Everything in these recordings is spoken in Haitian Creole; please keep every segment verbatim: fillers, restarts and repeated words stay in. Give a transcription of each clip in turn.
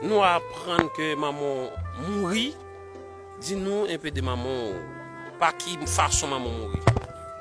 Nou aprann ke manman w mouri. Di nou enpe de manman w. Pa ki fason manman w mouri?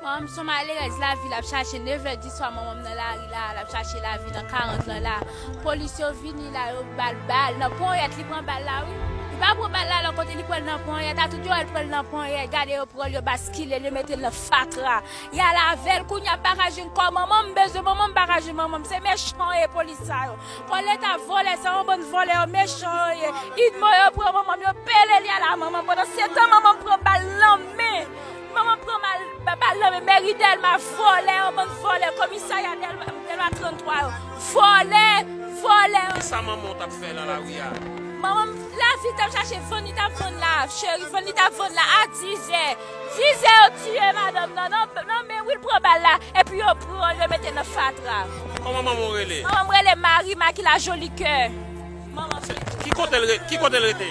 Manman m se yon malerèz lavi, l ap chache nevè di swa, manman m nan lari la, l ap chache lavi nan karant lan la. Polis yo vini la, yo ba l bal nan ponyèt, li pran bal la, wi. Li pa pran bal la lòt kote, li pran l nan ponyèt, a tout jòl pran l nan ponyèt, gade yo pran l, yo baskile l, yo mete l nan fatra. Y al avè l, kounye a m pa ka jwenn kò manman m, m bezwen manman m, m pa ka jwenn manman m, se mechan yo ye polis sa yo. Kòlèt ap vòlè, se yon bann vòlè yo mechan yo ye. Idmo yo pran manman m, yo pele li a la manman m. Pandan se tan, manman m pran bal nan men. Manman m pran bal, ba- bal nan men. Mèri Dèlma vòlè, yon bann vòlè. Komisarya Dèlma, Dèlma trannntwa yo. Vòlè, vòlè. Kisa manman w t ap fè nan lari a? Manman m, lavi l t ap chache, vann li t ap vann la, cheri, vann li t ap vann la a dizè. Dizè yo tiye madanm nan, nan, nan men wi l pran bal la. Epi yo pran l, yo mete l nan fatra. Kòman manman w rele? Manman m rele Mari Makila Jolikè. Manman m. Ki kote l re-, ki kote l rete?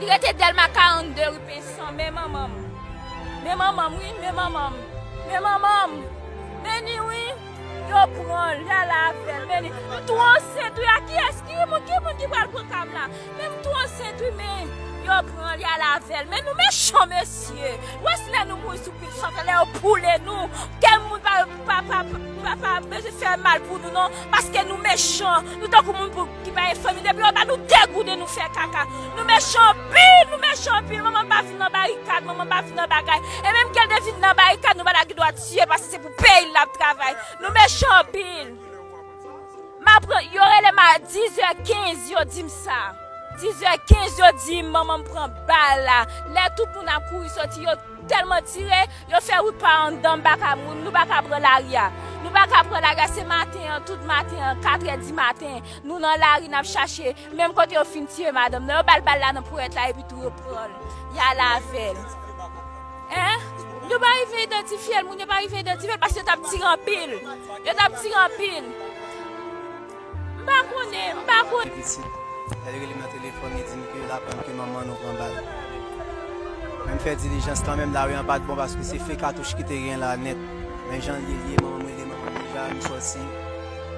Li rete Dèlma karannde, ri Penson, men manman m. Men manman m, wi, men manman m. Men manman m. Men ni, wi. Yo pran l, y al avè l, men ni. M tou ansent, wi, a kiyès? Ki moun, ki moun ki pral pran ka m la? Men m tou ansent wi, men yo pran l, y al avè l. Men nou mechan, mesye. Ou wè si lè nou mouri sou pil chante, lè yo boule nou, kè moun pa, pa, pa, pa, pa bezwen fè mal pou nou, non. Paske nou mechan. Nou tankou moun pou, ki pa gen fanmi. Depi yo ba nou degouden, nou fè kaka. Nou mechan anpil, nou mechan anpil. Manman m pa vin nan barikad, manman m pa vin nan bagay. E menm ke l te vin nan barikad, nou pa ta gen dwa tiye, paske se pou peyi l l ap travay. Nou mechan anpil. M ap pran, yo rele m a dizè kenz, yo di m sa. Dizè kenz, yo di m manman m pran bal la. Lè tout moun ap kouri soti, yo tèlman tire, yo fè wout pa anndan, m pa ka, nou pa ka pran lari a. Nou pa ka pran lari a, se maten an, tout maten an, katrè di maten, nou nan lari, n ap chache. Menm kote yo fin tire madanm nan, yo ba l bal la nan ponyèt la, epi tou yo pran l. Y al avè l. Hein? Yo pa rive idantifye l, moun yo pa rive idantifye l, paske yo t ap tire anpil. Yo t ap tire anpil. M pa konnen, m pa konnen. Pitit, lè l rele m nan telefòn, li di m ke l aprann ke manman nou pran bal. Men m fè dilijans kanmenm, lari an pa t bon paske se fen katouch ki te gen la nèt. Men jan l ye, l ye, manman m rele manman m deja, m sòti.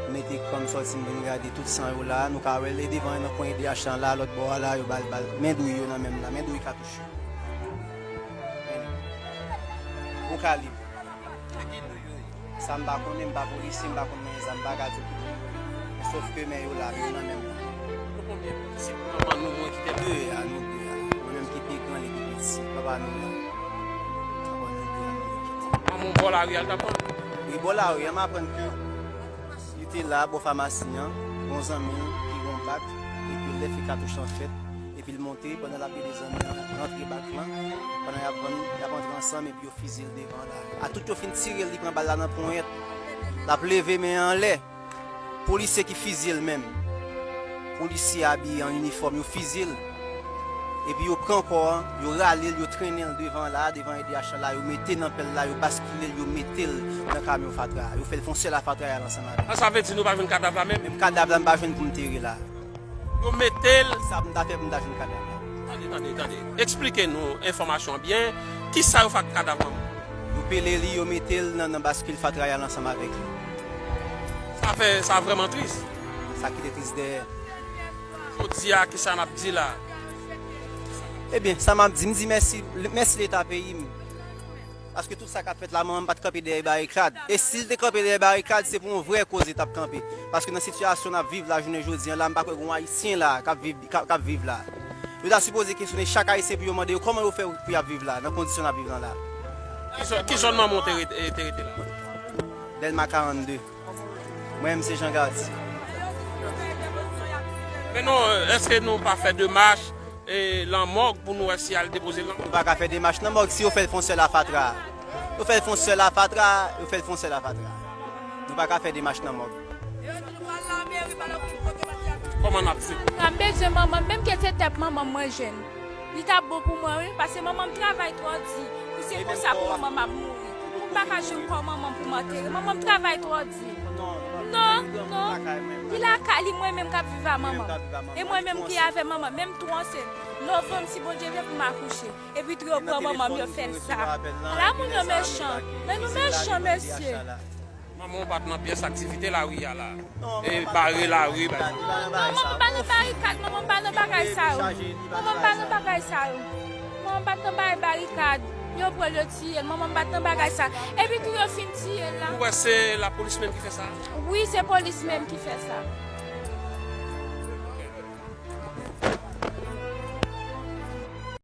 M mete kò m sòti, m vin gade tout san yo la. Nou ka wè l devan nan kwen D H lan la, lòt bò a la, yo ba l bal. Men douy yo nan men m la, men douy katouch yo. Bon kalib. Sa m pa konnen, m pa polisye, m pa konn manyen zam, m pa ka di w ki moun yo ye. Men sòf ke men yo la, men yo nan men m. Nou konbyen pitit manman nou mwen ki te de a, nou de a. Mwen menm ki pi gran, li ki pi piti. Papa nou la. Papa nou de a, nou de piti. Manman w bò lari a, l t ap pran? Wi, bò lari a, m aprann ke li te la, bò famasi an, gon zanmi l ki gon bak, epi l lè fi katouch lan fèt, epi l monte, pandan l ap ede zanmi an rantre bak lan, pandan y ap vann, y ap antre ansanm, epi yo fizye l devan la. A tout yo fin tire l, li pran bal la nan ponyèt. L ap leve men an anlè. Polisye ki fizye l menm. Polisye abiye an inifòm, yo fizye l. Epi yo pran kò an, yo rale l, yo trennen l devan la, devan E D H la, yo mete nan pèl la, yo baskile l, yo mete l nan kamyon fatra a. Yo fè l fè yon sèl a fatra a ansanm avè l. An, sa vle di nou pa jwenn kadav la menm? Menm kadav la, m pa jwenn pou m tere la. Yo mete l. Sa pou m ta fè pou m ta jwenn kadav la? Tande, tande, tande. Eksplike nou enfòmasyon an byen. Kisa yo fè ak kadav manman w? Yo pele li, yo mete l nan, nan baskil fatra a ansanm avèk li. Sa fè, sa vrèman tris. Sa kite tris dèyè. Jodi a, kisa n ap di la? Ebyen, sa m ap di, m di mèsi, mèsi Leta peyi m. Paske tout sa k ap fèt la, manman m pa t kanpe dèyè barikad. E si l te kanpe dèyè barikad, se pou yon vrè koz li t ap kanpe. Paske nan sitiyasyon n ap viv la, jounen jodi a la, m pa kwè gen yon Ayisyen la k ap viv, k ap, k ap viv la. Yo ta sipoze kesyone chak Ayisyen pou yo mande yo kòman yo fè pou y ap viv la, nan kondisyon n ap viv lan la. Ki zòn, ki zòn manman w te rete, te rete la? Dèlma karannde. Mwen menm se Jean Gardy. Men non, èske nou pa fè demach, e, lan mòg pou nou wè si y al depoze l lan mòg? Nou pa ka fè demach nan mòg si yo fè l fè yon sèl a fatra. Yo fè l fè yon sèl a fatra, yo fè l fè yon sèl a fatra. Nou pa ka fè demach nan mòg. Kòman n ap fè? M bezwen manman m, menm ke se tèt manman m mwen jwenn. Li t ap bon pou mwen, wi, paske manman m travay twò di. Pou se konsa pou manman m ap mouri. Pou m pa ka jwenn kò manman m pou m antere. Manman m travay twò di. Non, non. Li lakay li, mwen menm k ap viv a manman m. E mwen menm ki avè manman m. Menm tou ansent. Novanm, si Bondye vle, pou m akouche. Epi tou yo pran manman m, yo fè l sa. Ala moun yo mechan. Men nou mechan, mesye. Manman w pa t nan pyès aktivite lari a la? E bare lari, pa egzanp. Non, manman m pa nan barikad, manman m pa Manman m pa nan bagay sa yo. Manman m pa t nan bay barikad. Yo pran l, yo tiye l. Manman m pa t nan bagay sa. Epi tou yo fin tiye l la. Ou wè se lapolis menm ki fè sa? Wi, se polis menm ki fè sa.